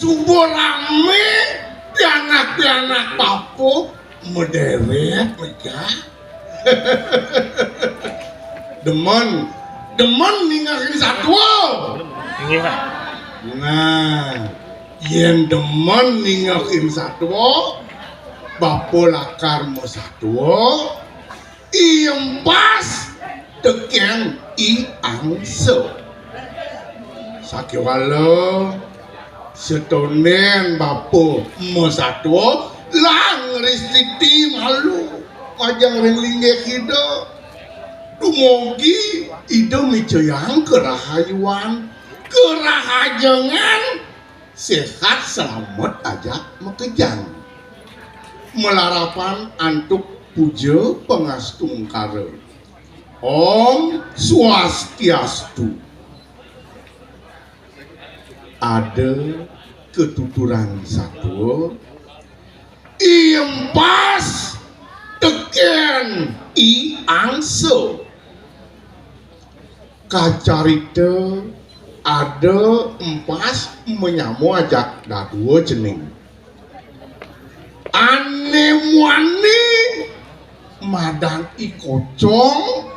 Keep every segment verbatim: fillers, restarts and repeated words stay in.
Suba ramé pianak-pianak bapa madérék megah. Demen, demen ningehin satua. Nah, yén demen ningehin satua, bapa lakar masatua, I Empas tekén I Angsa. Sakéwala satondén bapa masatua, lan ngristiti malu majeng ring linggih Ida. Dumogi Ida micayang karahayuan, karahajengan, séhat slamet ajak makejang. Malarapan antuk puja pangastungkara. Om Swastiastu. Ada katuturan satua, I Empas tekén I Angsa. Kacarita ada Empas manyama ajak dadua cening. Ané muani madan I Kocong,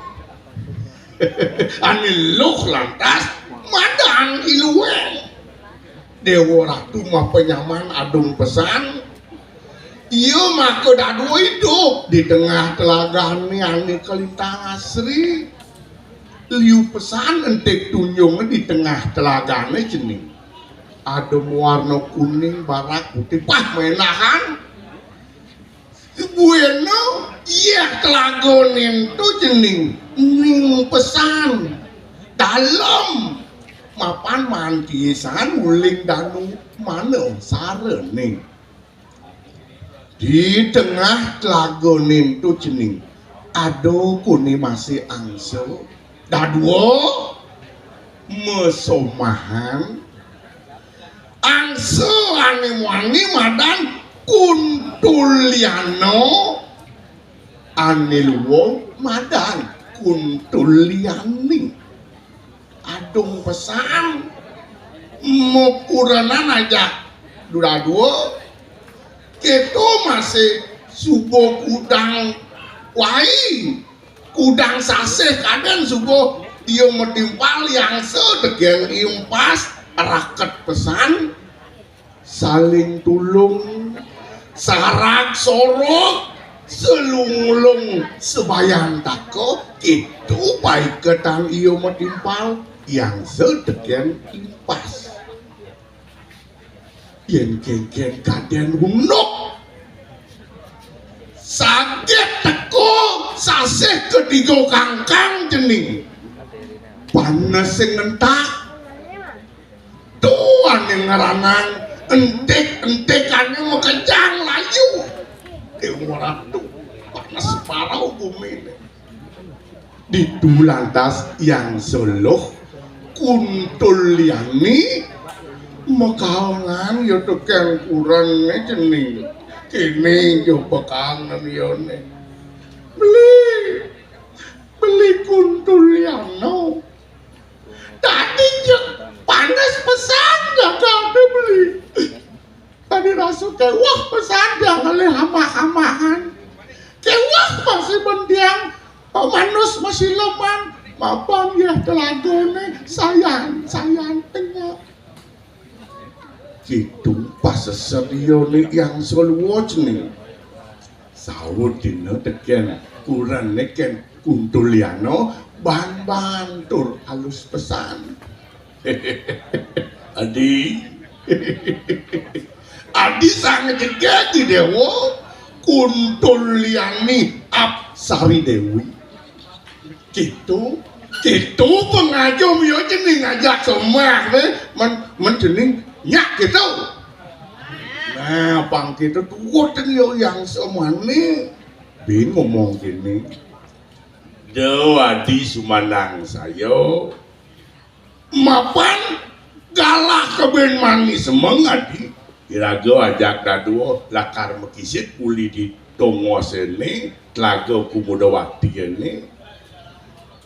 ané luh lantas madan I Lueng. Déwa Ratu mapanyaman adung pesan. Ia maka dadua idup di tengah telagané ané kalintang asri. Liu pesan entik tunjung di tengah telagané cening. Ada mawarna kuning, barak, putih, pah ménahan. Buéna, yéh telaga nénto cening, ning pesan. Dalem, mapan maan tiisan uling danu mana sarané. Di tengah telaga nénto cening, ada koné masih angsa, dadua masomahan, angsa ané muani madan Kuntuliana, ané lua madan Kuntuliani. Adung pesan, makurenan ajak dadua, kéto masih suba kudang wai, kudang sasih kadén suba ia matimpal I Angsa tekén I Empas raket pesan. Saling tulung, sarag sorog, salunglung sabayantaka, kéto paiketan ia matimpal I Angsa tekén I Empas. Yén kénkén kadén unduk, saget teka sasih katiga kangkang cening, panes sing ngentak. Tuh ané ngranang entik-entikané makejang layu. Déwa Ratu, panes parau buminé. Ditu lantas I Angsa luh, Kuntuliani makaonan ia tekén kurené cening. Kéné ia pakaonan iané. Beli, beli Kuntuliana. Tadi ja panes pesan jagaté beli. Tadi rasa kéweh pesan jagané amah-amahan. Kéweh masih bentiang, manus masih leman, mapan yéh telagané sayan-sayan tengah. Kéto paseser iané I Angsa luwecné. Saut dina tekén kurené kén Kuntuliana, ban-ban tur alus pesan. Adi, adi sang jegég di déwa, Kuntuliani Apsari Déwi. Kéto, kéto pangajum ia cening ajak somah, né, men, men cening nyak kéto. Nah, pang kéto tuut ia yang somahné. Bin ngomong kéné. Da adi sumanangsaya. Mapan galah kebin manis mengadi. Iraga ajak dadua lakar makisid uli di tongoséné, telaga Kumudawati éné.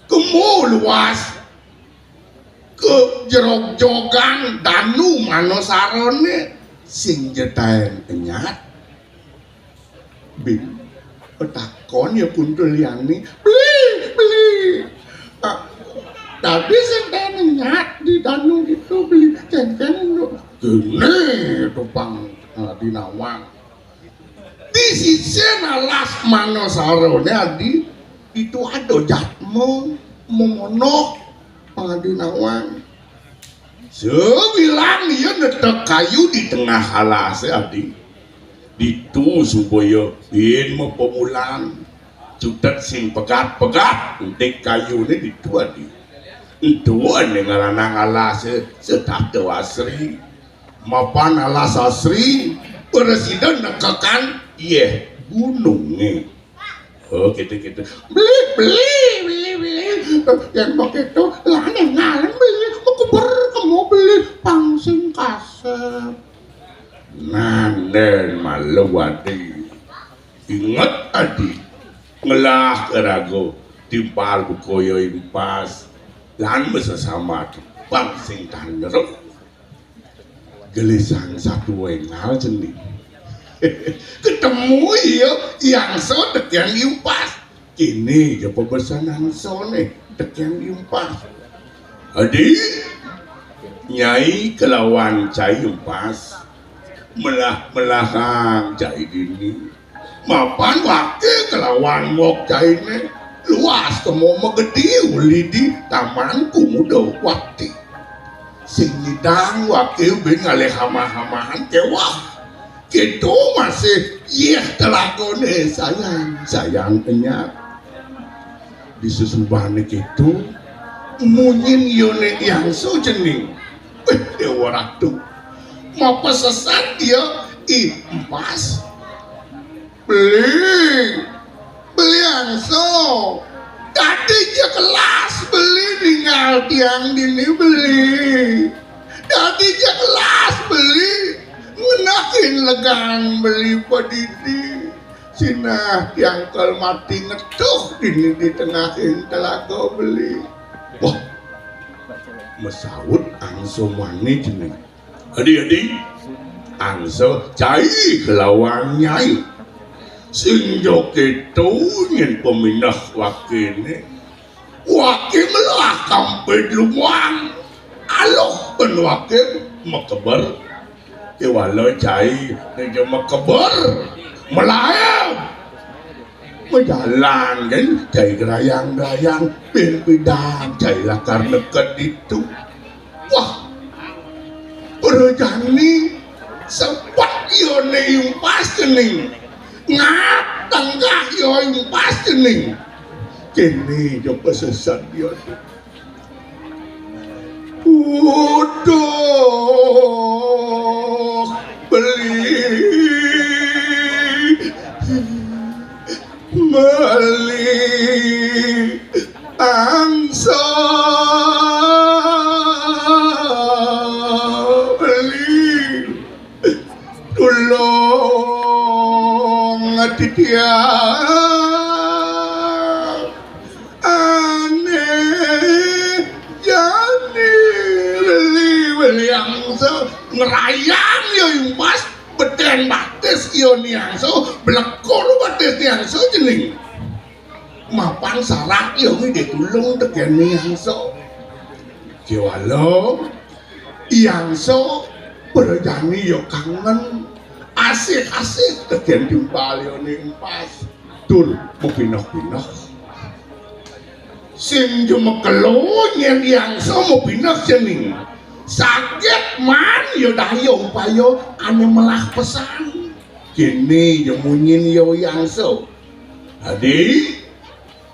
Kemu luas. Kejrogjogan danu manasarané sing jetaén enyat. Beli, petakon ya kuntul liané. Beli, beli. Ah, tapi sing enyat di danu itu beli kéngkén kéné to pang di nawang. Di sisi alas manasarané adi, itu ada jadma memonoh pang di nawang. Sabilang ia netek kayu di tengah alasé adi. Ditu suba ia bin mapamulan. Cutet sing pegat-pegat, entik kayuné ditu adi. Ento ané ngaranang alasé setata asri. Mapan alas asri, prasida nekekan yéh gunungé. Oh, gitu-gitu. Beli, beli, beli, beli. Yén begitu, lan ngalem beli, makeber kemo beli, pang sing kasép. Nandén malu adi. Inget adi. Ngelah raga, timpal buka ia Impas. Lan masesamat, pang sing tan nyerep. Gelisang satu énggal cening. Ketemu ia, i angsa tekén Impas. Kéné ja pabesen angsané tekén Impas. Adi, Nyai kelawan cai Impas. Melah-melahang cai dini. Mapan waké kelawan mok cainé luas kemo magedi uli di Taman Pemuda Bakti. Sing nyidang waké bin ngalih amah-amahan kéweh. Kéto masih yéh telagané sayan-sayan enyat. Di sesubané kéto, munyin iané i angsa cening. Wéh, Déwa Ratu. Mapasesat ia Impas. Beli, beli angsa. Dadi ja kelas beli ninggal tiang dini beli. Dadi ja kelas beli ngenahin legang beli padidi. Sinah tiang kal mati ngetuh dini di tengahing telaga beli. Wah, masaut angsa mani cening. Adi, adi, angsa cai kelawan nyai. Sing ja kéto nyén paminah wakéné. Waké melah kampid lumuang. Aluh ben waké makeber. Kéwala cai né ja makeber. Melaib. Majalan kan, cai grayang-grayang, bin pidang, cai lakar neked ditu. Wah, prajani sepet iané Impas cening. Ngap tenggah ia Impas cening. Kéné ja pasesat ia. Uduh beli, beli angsa beli. Tulung titiang ané jani beli, beli angsa ngrayang ia Impas, betén batis ia ni angsa, blekur batis ni angsa cening. Mapan sarat ia ngidih tulung tekén ni angsa. Kéwala i angsa prajani ia kangen, asih-asih tekén timpal ia ni Impas. Tur mapineh-pineh. Sing ja makelo nyén i angsa mapineh cening. Saget man ia daya upaya ané melah pesan. Kéné ja munyin ia i angsa. Adi,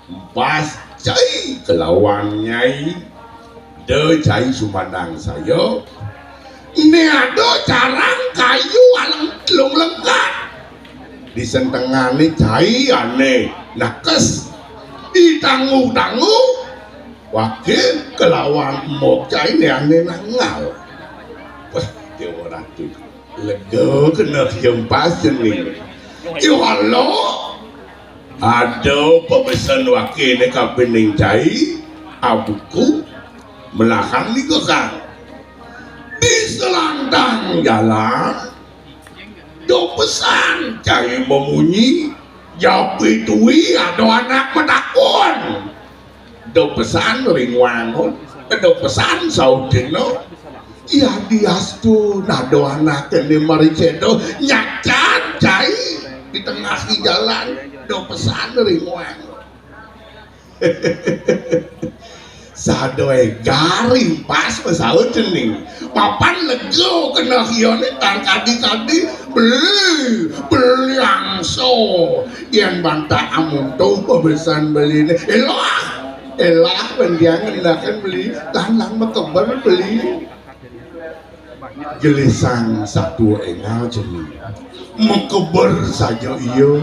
Impas cai kelawan nyai. Da cai sumandang saya. Né ada carang kayu aleng telung lengkat. Di sentengané cai ané nakes. Di tanggu-tanggu. Waké kelawan embok cainé ané nanggal. Wah, Déwa Ratu. Lega kena Impas cening. Iwala. Ada pabesen wakéné kapining cai, abuku. Melahan nika, Kang. Di selantang jalan, do pesan cai mamunyi, japitui ada anak matakon. Do pesan ring wangun, do pesan saudina. Yadiastu nado anak ene mariceda nyacan cai di tengah jalan, do pesan ring wangun. Sadoe garing pas masaut cening. Papan lega keneh iyane tan kadi-kadi beli, beli angso. Yen bantah amuntuh pebesan beline. Elah, elah, pendiang ngendaken beli, lan, lan makeber beli. Gelisang satua engal cening. Makeber saja iya,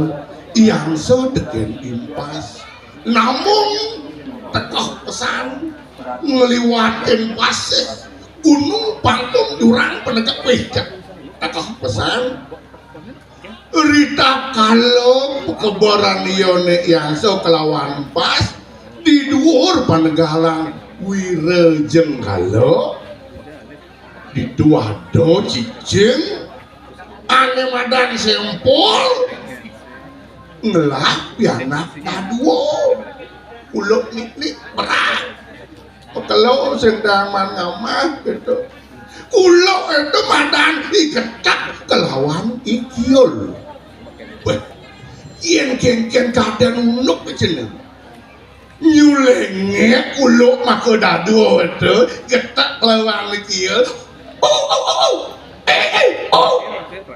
i angso teken impas. Namung tekeh pesan ngliwatin pasih gunung pangkung jurang penegak wih, cek. Tekeh pesan. Ritatkala pakeberan iyane i angso kelawan pas di duur panegalan Wirajenggala, ditu ada cicing ane madan Sempol ngelah pianak dadua. Kuluk niknik berat. Pekelo sing daman ngamah gitu. Kuluk itu madan i Ketek kelawan i Kiul. Weh, yen kenken kaden unuk jeneng. Nyulenge kuluk maka dadua itu Ketek kelawan i Kiul. Oh, oh, oh, oh. Eh, eh, oh.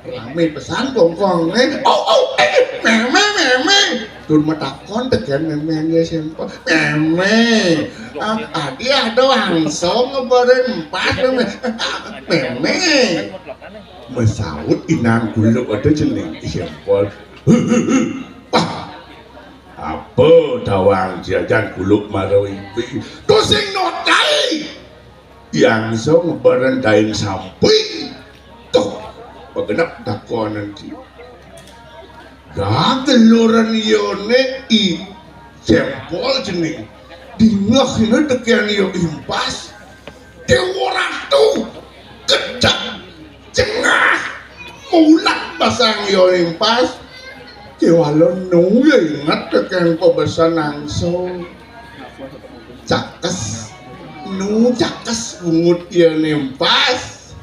Rame pesan kongkong, eh. Oh, oh, eh, eh, meme, meme. Tur matakon teken memene Sempol. Meme. Ah, adi ada angso ngeberin empas, meme. Meme. Masaut inang kuluk ada cening Sempol. Wah. Apa tawang jajan kuluk mara ipi? Tusing notai. Yang so ngeberin daing sampi. Tuh, pagenep takonan ki. Gageluran iyane i Sempol cening. Dingeh ine teken iya impas. Dewa Ratu. Kecek. Cengah. Mulat basang iya impas. Kewala nu ya inget teken pebesan angso. Cakes. Nu cakes bungut iyane impas.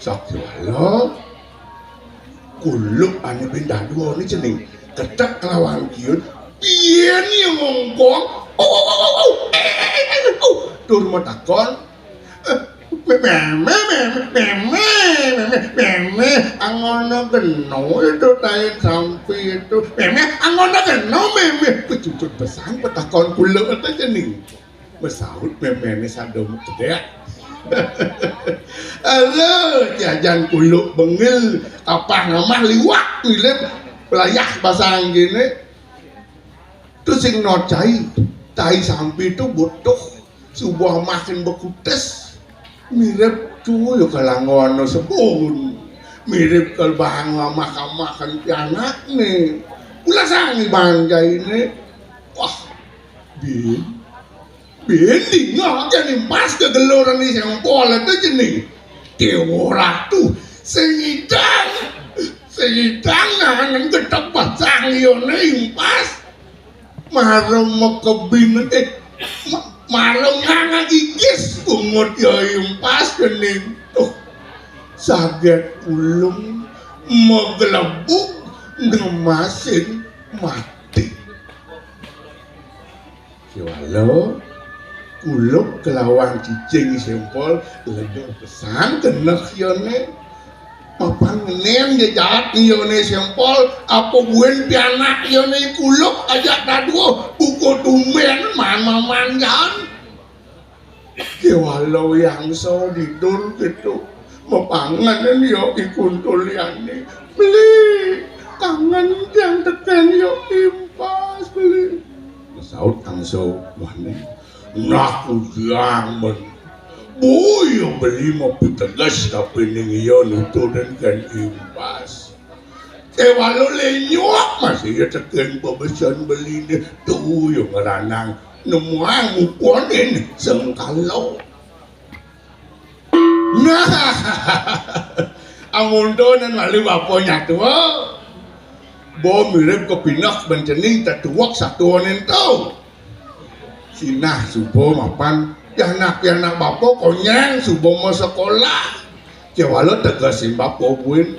Sakiwala kuluk ane ben dadua ne cening. Ketek kelawan Kiul. Biyen ya ngongkong. Oh, oh, oh, oh, oh. Eh, eh, eh, eh, oh. Tur matakon. Eh, meme, meme, meme, meme, meme. Angono geno itu tai sampi itu. Meme, angono geno, meme. Kecucut pesan petakon kuluk ate cening. Masaut memene sadom kedek. Halo, jajan kuluk bengil, kapah ngamah liwat, milip pelayah basang kene. Tu sing not cai, cai sampi tu butuh, subuh makin bekutis. Mirip tu ya kalangono sebun. Mirip kalbang ngamah-ngamah kan pianakne. Ulah sangi bang jaine. Wah, bin. Bending ngake ni pas kegeluran ni Sempol itu jening. Dewa Ratu, sing idang, sing idang nangan getek pasang iyane impas. Mara makebin, eh, ma-, mara ngangagigis bungut ya impas jening. Tuh, saget ulung magelebug ngemasin mati. Kewala, kuluk kelawan cicing Sempol lega pesan keneh iyane. Papan ngenen jejaat iyane Sempol, apa buin pianak iyane kuluk ajak dadua, buka tumben mama manjan. Kewala yang so didul gitu. Mapanganan ya ikuntul yani. Beli, kangen yang teken ya impas beli. Masaut angso wani. Nak ujang men. Boyo beli mau pitegas tapi ning iya nuturin kan impas. Kewala lenyok masih ya teken pebesan beli deh. Tuh yang ngeranang. Nemuang muponin sengkala. Nah, amun to nén malu bapa nyatua. Bo mirip kapineh ben cening tetuek satuané ento. Sinah suba mapan pianak-pianak bapa konyang suba masekolah. Kéwala tegesin bapa buin.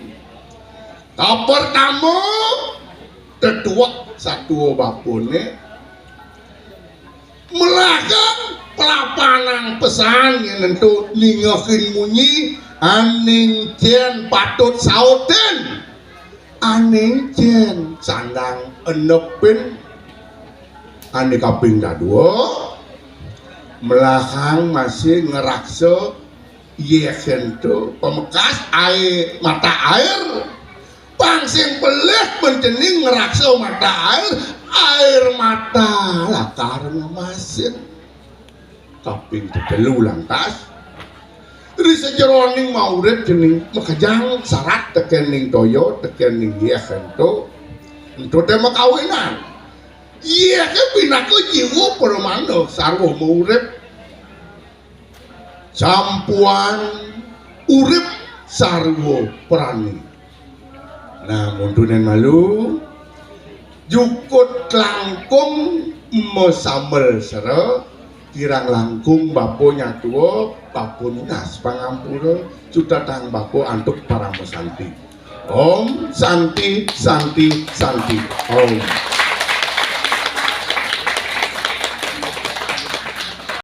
Kapertama, tetuek satua bapané. Melagang pelapanang pesan yén ento ningehin munyi aning jén patut sautin. Aning jén sandang enepin. Ané kaping dadua, melagang masih ngeraksa yéh ento pamekas air mata air. Pang sing pelih men cening ngraksa mata air, air mata lakar ngemasin. Kaping tetelu lantas, ri sajeroning maurip cening makejang sarat tekén ning toya, tekén ning yéh ento. Ento té makawinan. Yéh ké pinaka jiwa pramana sarwa maurip. Campuan urip sarwa prani. Nah, mundunan malu, jukut langkung masambel sera, kirang langkung bapa nyatua, bapa nunas pangampura, cutetang bapa antuk parama santi. Om Santi, Santi, Santi, Om.